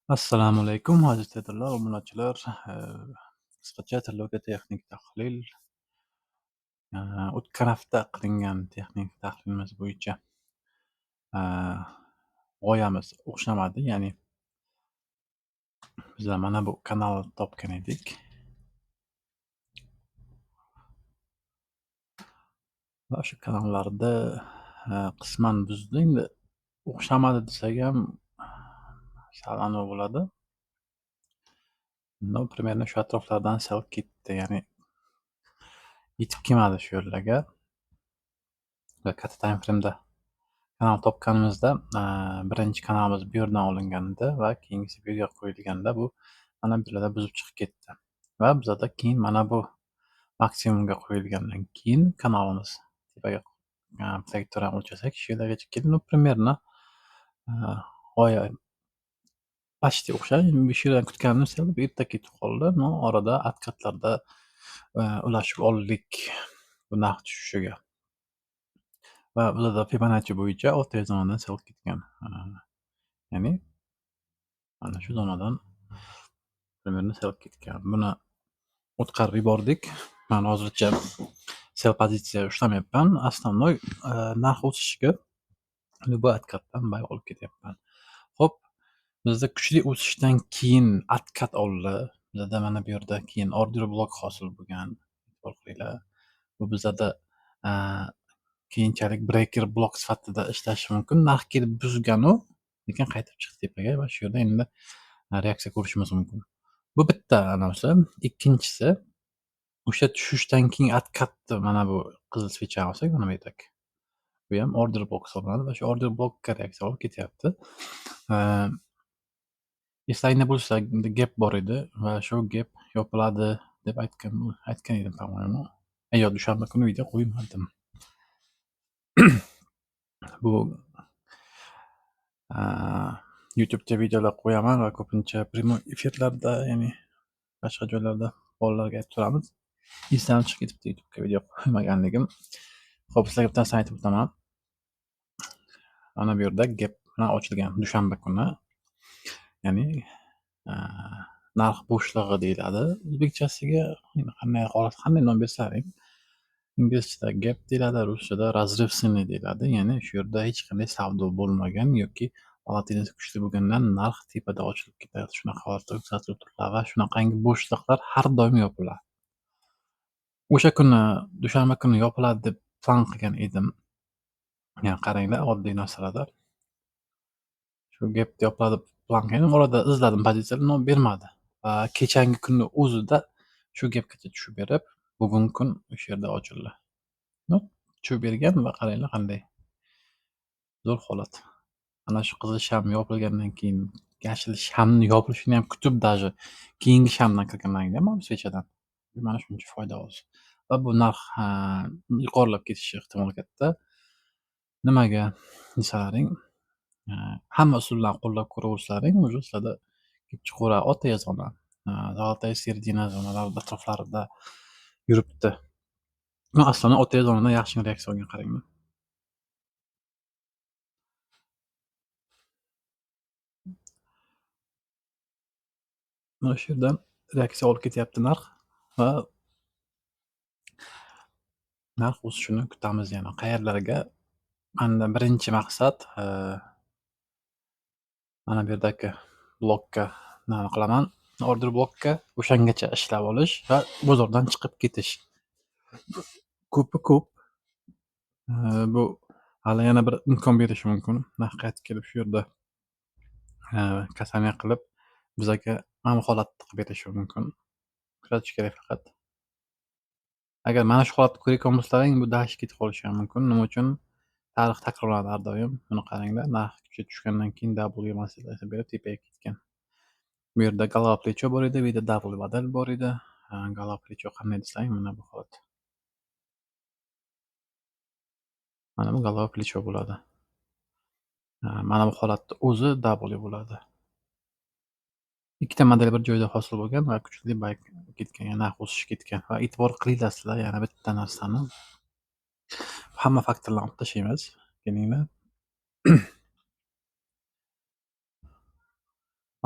Assalomu alaykum, aziz treyderlar, obunachilar. Qisqacha tillovga texnik tahlil. O'tgan hafta qilingan texnik tahlilimiz bo'yicha g'oyamiz o'xshamadi. Ya'ni bizlar mana bu kanalni topgan edik. Va o'sha kanallarda qisman buzdi. Endi o'xshamadi desak ham sal anavi bo'ladi. Но, примерно shu atroflardan sal ketdi, ya'ni yetib kelmadi shu yerlarga. Va katta time frame'da kanal topganimizda birinchi kanalimiz bu yerdan olingandi va keyingisi bu yerga qo'yilganda bu mana bu yerlarda buzib chiqib ketdi. Va bizada keyin mana bu maksimumga qo'yilgandan keyin kanalimiz tepaga trayektoriyani o'lchasak shu yerlargacha keldi. Ну, примерно g'oya почти o'xshadi. Shu yerdan kutganimiz sal erta ketib qoldi. Но, orada откат larda ulashib oldik bu narx tushishiga. Va bizada Fibonacci bo'yicha OTE zonadan sell ketgan. Ya'ni mana shu zonadan примерно sell ketgan. Buni o'tqarib yubordik. Man hozircha sell pozitsiya ushlamayapman. Основной narx o'sishiga любой откат dan buy olib ketyapman. Xo'p, bizda kuchli o'sishdan keyin откат oldi. Bizada mana bu yerda keyin order blok hosil bo'lgan. E'tibor qilinglar. Bu bizada keyinchalik breaker blok sifatida ishlashi mumkin. Narx kelib buzgan-u, lekin qaytib chiqdi tepaga va shu yerda endi reaksiya ko'rishimiz mumkin. Bu bitta anavisi. Ikkinchisi, o'sha tushishdan keyin откат ni mana bu qizil свеча ni olsak, mana bu yerdagi. Bu ham order blok hisoblanadi va shu order blokka reaksiya olib ketyapti. Eslangda bo'lsa, gap bor edi va shu gap yopiladi deb aytgan edim, по-моему. Yo'q, dushanba kuni video qo'ymadim. Bu YouTube'da videolar qo'yaman va ko'pincha прямой efirlarda, ya'ni boshqa joylarda bolalarga aytib turamiz. Esdan chiqib ketibdi YouTube'ga video qo'ymaganligim. Xo'p, sizlarga bitta narsani aytib o'taman. Mana bu yerda gap bilan ochilgan dushanba kuni. Ya'ni narx bo'shlig'i deyiladi o'zbekchasiga. Qanday holat, qanday nom bersalaring. Inglizchada gap deyiladi, ruschada разрыв цены deyiladi. Ya'ni shu yerda hech qanday savdo bo'lmagan yoki volatilite kuchli bo'lgandan narx tepada ochilib ketadi. Shunaqa holatlar kuzatilib turiladi va shunaqangi bo'shliqlar har doim yopiladi. O'sha kuni, dushanba kuni yopiladi deb plan qilgan edim. Ya'ni qaranglar, oddiy narsalarda. Shu gap yopiladi deb plan qilgan edim. Orada izladim pozitsiyalarni, но bermadi. Va kechangi kunni o'zida shu gapgacha tushib berib, bugungi kun o'sha yerda ochildi. Но, tushib bergan va qaranglar qanday zo'r holat. Mana shu qizil sham yopilgandan keyin yashil shamni yopilishini ham kutib, даже keyingi shamdan kirganman mana bu свеча dan. Mana shuncha foyda hozir. Va bu narx yuqorilab ketishi ehtimoli katta. Nimaga desalaring, hamma usullarni qo'llab ko'raversalaring, уже sizlarda kelib chiqaveradi. OTE zona, золотая середина zonalar atroflarida yuribdi. Но, aslida OTE zonadan yaxshi reaksiya olgan, qaranglar. Mana shu yerdan reaksiya olib ketyapti narx va narx o'sishini kutamiz yana. Qayerlarga? Menda birinchi maqsad mana bu yerdagi blokka nima qilaman? Order blokka o'shangacha ishlab olish va bozordan chiqib ketish. Ko'pi ko'p. Bu hali yana bir imkon berishi mumkin. Narx qaytib kelib shu yerda касание qilib bizaga mana bu holatni qilib berishi mumkin. Kuzatish kerak faqat. Agar mana shu holatni ko'rayotgan bo'lsalaring, bu дальше ketib qolishi ham mumkin. Nima uchun? Tarix takrorlanadi har doim. Buni qaranglar, narx kuchga tushgandan keyin W masalasi berib tepaga ketgan. Bu yerda голова плечо bor edi, bu yerda W model bor edi. Голова плечо qanday desang, mana bu holat. Mana bu голова плечо bo'ladi. Mana bu holatni o'zi W bo'ladi. Ikkita model bir joyda hosil bo'lgan va kuchli buy ketgan, ya'ni narx o'sishi ketgan. Va e'tibor qilinglar sizlar yana bitta narsani. Hamma faktorlarni olib tashlaymiz. Kelinglar.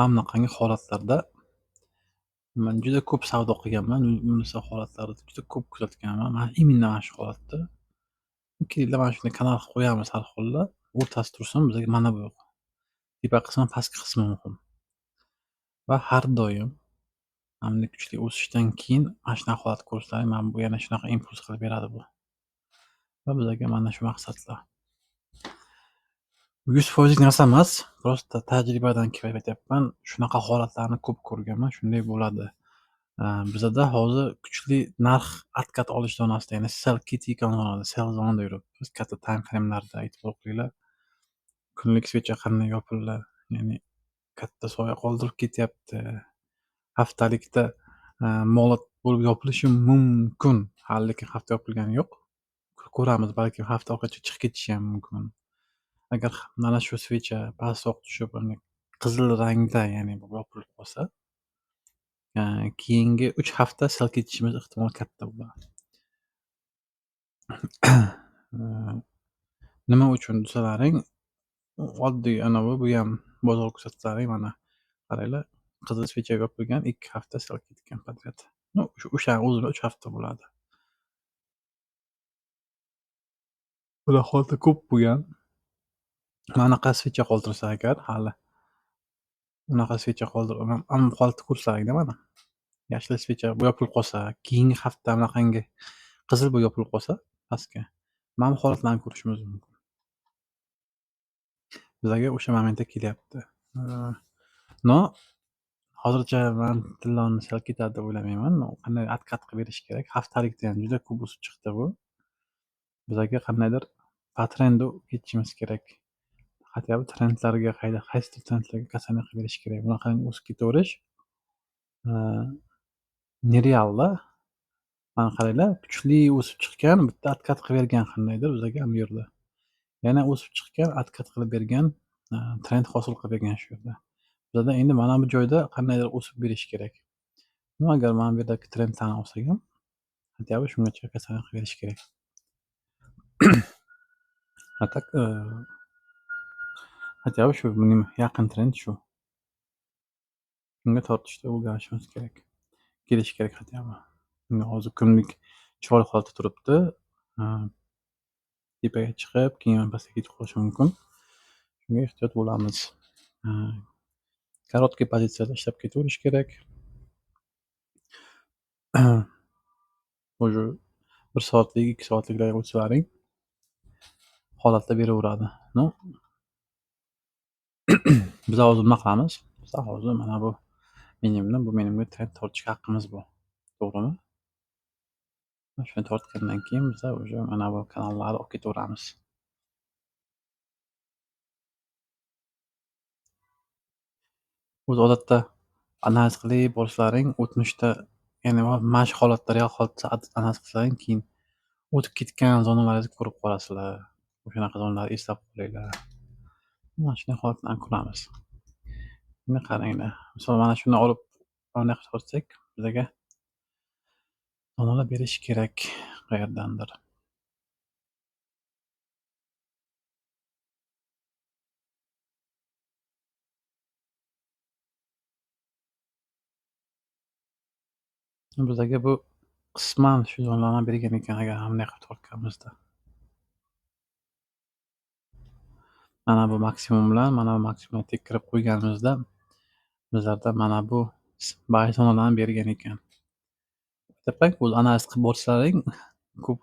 Mana bunaqangi holatlarda man juda ko'p savdo qilganman. Bunisi holatlarni juda ko'p kuzatganman. Man именно mana shu holatda. Kelinglar, mana shunday kanal qilib qo'yamiz har holda. O'rtasi tursin, bizga mana bu tepa qismi, pastki qismi muhim. Va har doim mana bunday kuchli o'sishdan keyin mana shunaqa holat ko'rsalaring, mana bu yana shunaqa impuls qilib beradi bu. Va bizga mana shu maqsadlar. 100%lik narsa emas, просто tajribadan kelib aytyapman. Shunaqa holatlarni ko'p ko'rganman, shunday bo'ladi. Bizada hozir kuchli narx откат olish zonasida, ya'ni sell ketayotgan zonada, sell zonada yuribmiz. Katta time frame'larda e'tibor qilinglar. Kunlik свеча qanday yopildi, ya'ni katta soya qoldirib ketyapti. Haftalikda молот bo'lib yopilishi mumkin. Hali lekin hafta yopilgani yo'q. Ko'ramiz, balkim hafta oxirigacha chiqib ketishi ham mumkin. Agar mana shu свеча pastroq tushib, qizil rangda, ya'ni yopilib qolsa, keyingi 3 hafta sell ketishimiz ehtimoli katta bo'ladi. Nima uchun desalaring, oddiy anavi bu ham bozor kuzatsalaring, mana qaranglar, qizil свеча yopilgan, 2 hafta sell ketgan подряд. Ну, o'sha o'zida 3 hafta bo'ladi. Bunaqa holatlar ko'p bo'lgan. Mana bunaqa свеча qoldirsa agar hali unaqa свеча qoldirib, hamma holatni ko'rsalaringda mana. Yashil свеча yopilib qolsa, keyingi hafta bunaqangi qizil bo'lib yopilib qolsa pastga, mana bu holatlarni ko'rishimiz mumkin. Bizlarga o'sha momentda kelyapti. Но hozircha man tilloni sell ketadi deb o'ylamayman. Qanday откат qilib berish kerak. Haftalikda ham juda ko'p o'sib chiqdi bu. Bizlarga qandaydir по trendu ketishimiz kerak. Хотя бы trendlarga, qaysidir trendlarga касание qilib berish kerak. Bunaqangi o'sib ketaverish нереал da. Mana qaranglar, kuchli o'sib chiqqan, bitta откат qilib bergan qandaydir bizlarga bu yerda. Yana o'sib chiqqan, откат qilib bergan, trend hosil qilib bergan shu yerda. Bizada endi mana bu joyda qandaydir o'sib berish kerak. Ну, agar mana bu yerdagi trendlarni olsak ham, хотя бы shungacha касание qilib berish kerak. А так, хотя бы shu yaqin trend shu. Shunga tortishni o'rganishimiz kerak. Kelish kerak хотя бы. Endi hozir kunlik chiroyli holatda turibdi. Tepaga chiqib, keyin pastga ketib qolishi mumkin. Shunga ehtiyot bo'lamiz. Короткий pozitsiyada ishlab ketaverish kerak. Уже 1 soatlik, 2 soatliklarga o'tsalaring holatda beraveradi. Ну, biz hozir nima qilamiz? Biz hozir mana bu minimumdan bu minimumga trend tortishga haqqimiz bor. To'g'rimi? Shuni tortgandan keyin biza уже mana bu kanallarni olib ketaveramiz. O'zi odatda analiz qilib borsalaring, o'tmishda, ya'ni mana shu holatda, real holatda analiz qilsalaring, keyin o'tib ketgan zonalaringizni ko'rib qolasizlar. O'shanaqa zonalarni eslab qolinglar. Mana shunday holatlarni ko'ramiz. Endi qaranglar. Misol mana shuni olib bunday qilib tortsak, bizga zonalar berishi kerak qayerdandir. Bizga bu qisman shu zonalarni bergan ekan, agar bunday qilib tortganimizda. Mana bu maksimum bilan mana bu maksimumga tekirib qo'yganimizda bizlarda mana bu buy zonalarni bergan ekan. Aytyapman-ku, o'zi analiz qilib borsalaring, ko'p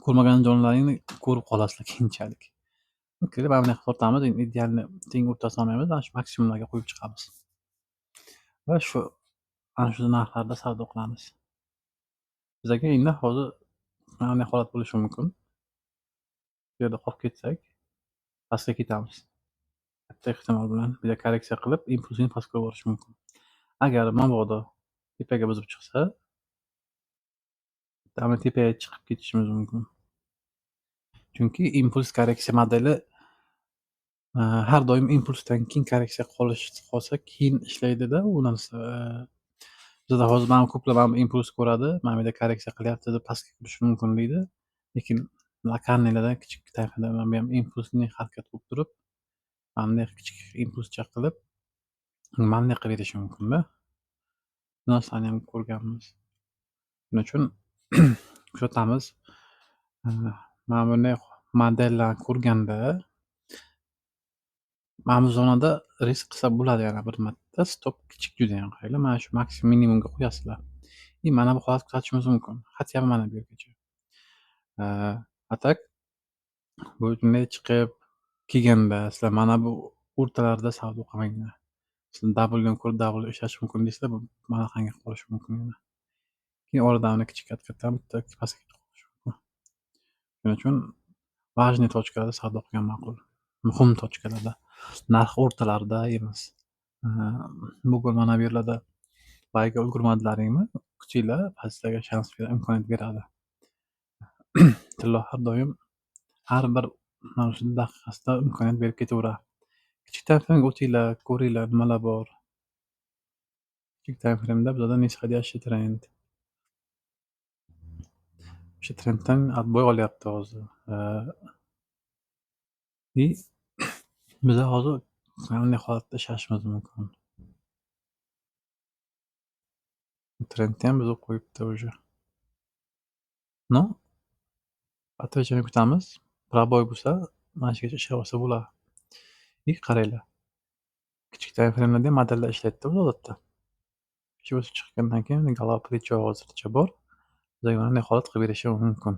ko'rmagan zonalaringni ko'rib qolasizlar keyinchalik. Kelib mana bunday qilib tortamiz, endi idealni teng o'rtasini olmaymiz, mana shu maksimumlarga qo'yib chiqamiz. Va shu ana shu narxlarda savdo qilamiz. Bizga endi hozir mana bunday holat bo'lishi mumkin. Bu yerda qolib ketsak, pastga ketamiz. Katta ehtimol bilan bitta korreksiya qilib, impulsini pastga qo'yib yuborish mumkin. Agar mabodo tepaga buzib chiqsa, mana tepaga chiqib ketishimiz mumkin. Chunki impuls korreksiya modeli har doim impulsdan keyin korreksiya qolsa keyin ishlaydida u narsa. Bizda hozir mana ko'plar mana bu impuls ko'radi, mana bu yerda korreksiya qilyapti deb pastga ketishi mumkin deydi. Lekin локальный larda kichik tayfada mana bu ham impulsli harakat bo'lib turib, mana bunday kichik impulscha qilib Manday qilib berishi mumkin-da. Bu narsani ham ko'rganmiz. Shuning uchun kuzatamiz. Mana bunday modellarni ko'rganda mana bu zonada risk qilsa bo'ladi yana bir marta. Stop kichik judayam, qaranglar. Mana shu maksimum minimumga qo'yasizlar. И mana bu holatni kuzatishimiz mumkin. Хотя бы mana bu yergacha. А так bu bunday chiqib kelganda sizlar mana bu o'rtalarida savdo qilmanglar. Sizlar Wdan ko'rib W ishlash mumkin deysizlar, bu manaqangi qolishi mumkin yana. Keyin oradan uni kichik откат dan bitta pastga ketib qolishi mumkin. Shuning uchun важный точка larda savdo qilgan ma'qul. Muhim точка larda, narx o'rtalarida emas. Bugun mana bu yerlarda buyga ulgurmadilaringmi, kutinglar, pastlarga shans imkoniyat beradi. Tillo har doim har bir mana shu daqiqasida imkoniyat berib ketaveradi. Kichik time frame'ga o'tinglar, ko'ringlar nimalar bor. Kichik time frame'da bizada нисходящий trend. O'sha trenddan отбой olyapti hozir. И biza hozir qanday holatda ishlashimiz mumkin? Trendni ham buzib qo'yibdi уже. Но подтверждение kutamiz. Пробой bo'lsa, mana shu yergacha ishlab olsa bo'ladi. И qaranglar. Kichik time frame'larda ham modellar ishlaydi-da odatda. Kuchi o'sib chiqqandan keyin голова плечо hozircha bor. Bizga bunday holat qilib berishi mumkin.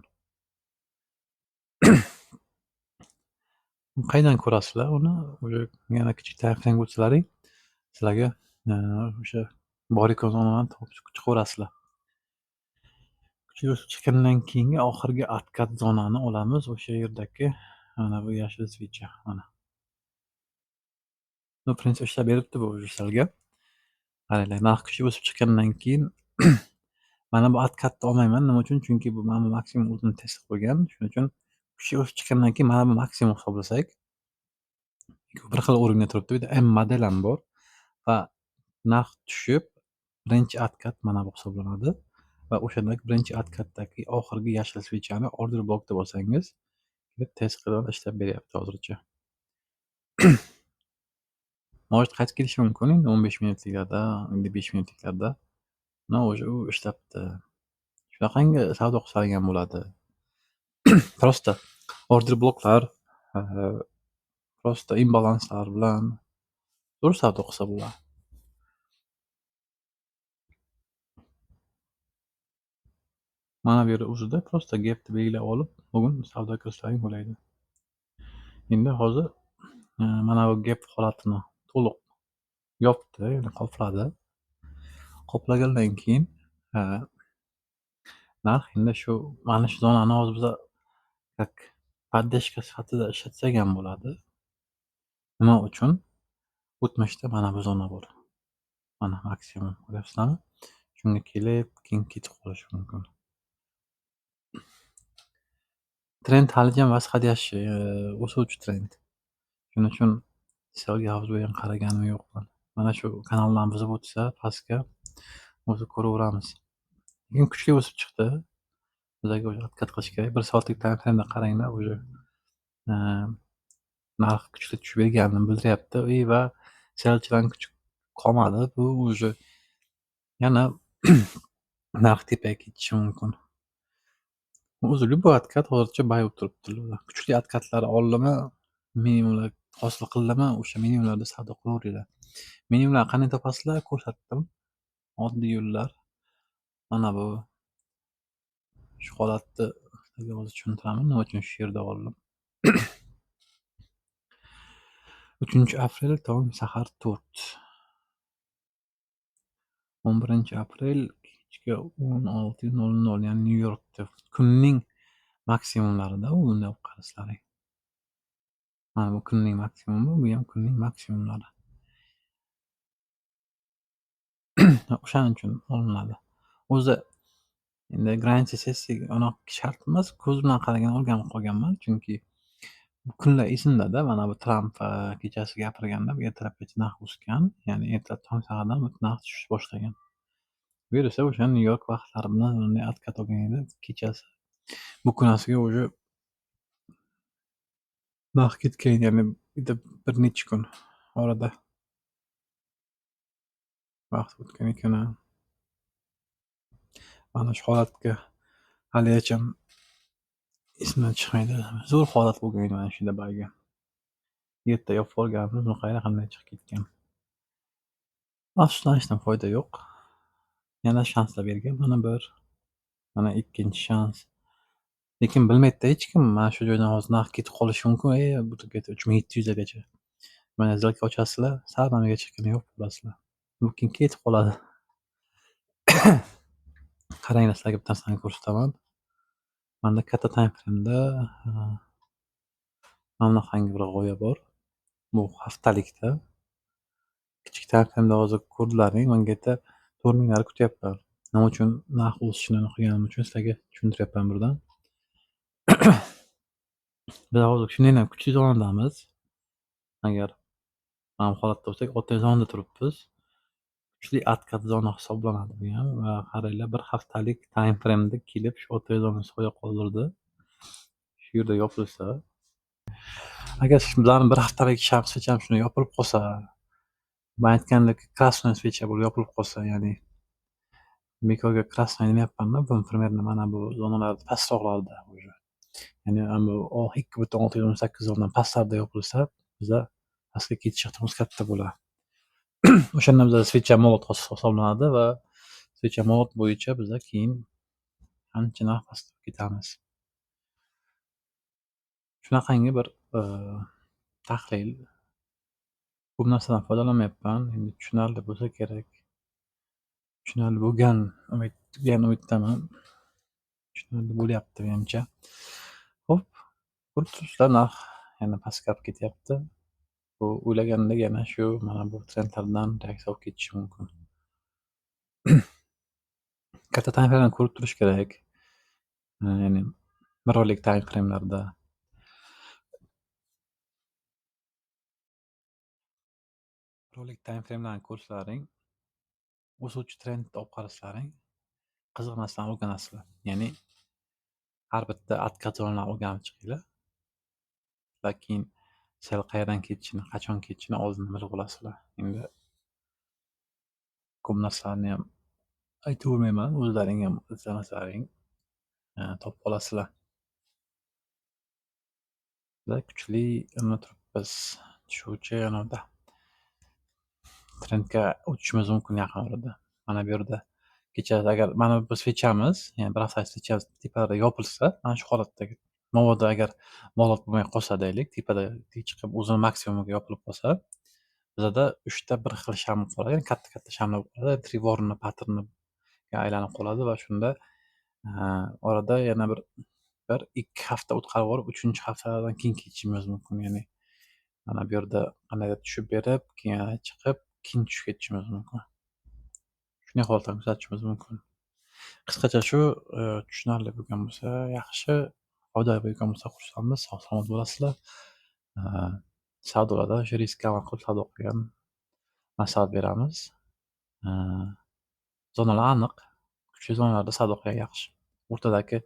Qaydan ko'rasizlar uni? Уже yana kichik time frame'ga o'tsalaring, sizlarga o'sha bor zonani topib chiqaverasizlar. Kuchli o'sib chiqqandan keyingi oxirgi откат zonani olamiz. O'sha yerdagi mana bu yashil свеча mana. Ну, принцип ishlab beribdi bu уже sizlarga. Qaranglar, narx kuchli o'sib chiqqandan keyin mana bu откат ni olmayman. Nima uchun? Chunki bu mana bu maksimum o'zini test qilib qo'ygan. Shuning uchun kuchli o'sib chiqqandan keyin mana bu maksimum hisoblasak, bir xil уровень da turibdi. Bu yerda M model ham bor va narx tushib, birinchi откат mana bu hisoblanadi va o'shandagi birinchi откат dagi oxirgi yashil свеча ni order block deb olsangiz, test qilib ishlab beryapti hozircha. Может qaytib kelishi mumkin endi 15 minutliklarda, endi 5 minutliklarda. Но уже u ishlabdi. Shunaqangi savdo qilsang ham bo'ladi. Просто order bloklar, просто imbalanslar bilan zo'r savdo qilsa bo'ladi. Mana bu yerda o'zida просто gapni belgilab olib, bugun savdo kirsalaring bo'ladi. Endi hozir mana bu gap holatini to'liq yopdi, ya'ni qopladi. Qoplagandan keyin narx endi shu mana shu zonani hozir biza как поддержка sifatida ishlatsak ham bo'ladi. Nima uchun? O'tmishda mana bu zona bor. Mana maksimum ko'ryapsizlarmi? Shunga kelib, keyin ketib qolishi mumkin. Trend haliyam восходящий, o'suvchi trend. Shuning uchun sellga hozir bu ham qaraganim yo'qman. Mana shu kanaldan buzib o'tsa pastga o'zi ko'raveramiz. Lekin kuchli o'sib chiqdi. Bizlarga уже откат qilish kerak. 1 soatlik time frame'da qaranglar, уже narx kuchli tushib berganini bildiryapti и va sellchilarning kuchi qolmadi. Bu уже yana narx tepaga ketishi mumkin. O'zi любой откат hozircha buy bo'lib turibdi. Kuchli откат lar oldimi, minimumlar hosil qildimi, o'sha minimumlarda savdo qilaveringlar. Minimumlarni qanday topasizlar? Ko'rsatdim. Oddiy yo'llar. Mana bu shu holatni sizlarga hozir tushuntiraman, nima uchun shu yerda oldim. 3-aprel tong sahar 4. 11-aprel kechki 16:00, ya'ni Nyu-Yorkda kunning maksimumlarida u bunday olib qarasalaring. Mana bu kunning maksimumi, bu ham kunning maksimumlari. O'shaning uchun olinadi. O'zi endi граница sessiya unaqa shart emas, ko'z bilan qaraganda o'rganib qolganman, chunki kunlar esimda-da, mana bu Tramp kechasi gapirganda bu ertalabgacha narx o'sgan, ya'ni ertalab tong sahardan narx tushish boshlagan. Bu yer esa o'sha Nyu-York vaqtlari bilan bunday откат olgan edi kechasi. Bu kunasiga уже narx ketgan, ya'ni bir necha kun orada. Vaqt o'tgan ekan. Mana shu holatga haligacha esimdan chiqmaydi. Zo'r holat bo'lgan edi mana shunda boyagi. Erta yopib olganmiz, qarang qanday chiqib ketgan. Afsuslanishdan foyda yo'q. Yana shanslar bergan. Mana bir, mana ikkinchi shans. Lekin bilmaydi-da hech kim, mana shu joydan hozir narx ketib qolishi mumkin. Bu yerga 3700 gacha. Mana сделка ochasizlar, sal nariga chiqqanda yopib qolasizlar. Mumkin ketib qoladi. Qaranglar, sizlarga bitta narsani ko'rsataman. Manda katta time frame'da mana bunaqangi bir g'oya bor. Bu haftalikda. Kichik time frame'da hozir ko'rdilaring, man yerda 4000 larni kutyapman. Nima uchun narx o'sishini qilganim uchun sizlarga tushuntiryapman birdan. Biz hozir shunday kuchli zonadamiz. Agar mana bu holatda bo'lsak, o'rta zonada turibmiz. Kuchli откат zona hisoblanadi bu ham va qaranglar, bir haftalik time frame'da kelib shu o'rta zonani soya qoldirdi. Shu yerda yopilsa, agar bizlarni bir haftalik sham свеча m shuni yopilib qolsa, man aytgandek красный свеча bo'lib yopilib qolsa, ya'ni bekorga красный demayapman-da, bu примерно mana bu zonalarda pastroqlarda уже. Ya'ni bu 2,618 zonadan pastlarda yopilsa, biza pastga ketish ehtimolimiz katta bo'ladi. O'shanda bizada свеча молот hisoblanadi va свеча молот bo'yicha biza keyin ancha narx pastga ketamiz. Shunaqangi bir tahlil. Ko'p narsadan foydalanmayapman. Endi tushunarli bo'lsa kerak. Tushunarli bo'lgan umid degan umiddaman. Tushunarli bo'lyapti menimcha. Xo'p, ko'rib turibsizlar, narx yana pastga ketyapti. Bu o'ylagandek yana shu mana bu trendlardan reaksiya olib ketishi mumkin. Katta time frame'dan ko'rib turish kerak. Ya'ni bir oylik time frame'larda. Bir oylik time frame'larni ko'rsalaring, o'suvchi trendni olib qarasalaring, qiziq narsalarni o'rganasizlar. Ya'ni har bitta откат zonalarni o'rganib chiqinglar. Va keyin sell qayerdan ketishini, qachon ketishini oldindan bilib olasizlar. Endi ko'p narsalarni ham aytavermayman, o'zlaring ham izlanasalaring, topib olasizlar. Biz kuchli nima turibmiz, tushuvchi yanada. Trendga o'tishimiz mumkin yaqin orada. Mana bu yerda kecha agar mana bu свеча miz, ya'ni bir haftalik свеча miz tepalarda yopilsa, mana shu holatdagi mabodo agar молот bo'lmay qolsa deylik, tepada chiqib o'zini maksimumiga yopilib qolsa, bizada 3 ta bir xil sham bo'lib qoladi, ya'ni katta-katta shamlar bo'lib qoladi, trivorni patterniga aylanib qoladi va shunda orada yana bir 1-2 hafta o'tkazib yuborib, 3-haftadan keyin ketishimiz mumkin. Ya'ni mana bu yerda qandaydir tushib berib, keyin yana chiqib, keyin tushib ketishimiz mumkin. Shunday holatlarni kuzatishimiz mumkin. Qisqacha shu, tushunarli bo'lgan bo'lsa yaxshi, foydali bo'lgan bo'lsa xursandmiz, sog' salomat bo'lasizlar. Savdolarda o'sha riskka amal qilib savdo qilgan maslahat beramiz. Zonalar aniq, kuchli zonalarda savdo qilgan yaxshi. O'rtadagi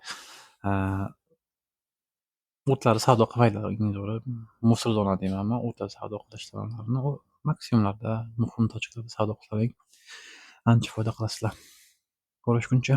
o'rtalarda savdo qilmanglar, eng zo'ri мусор zona deyman man, o'rtada savdo qilish zonalarini maksimumlarda, muhim точка larda savdo qilsalaring ancha foyda qilasizlar. Ko'rishguncha.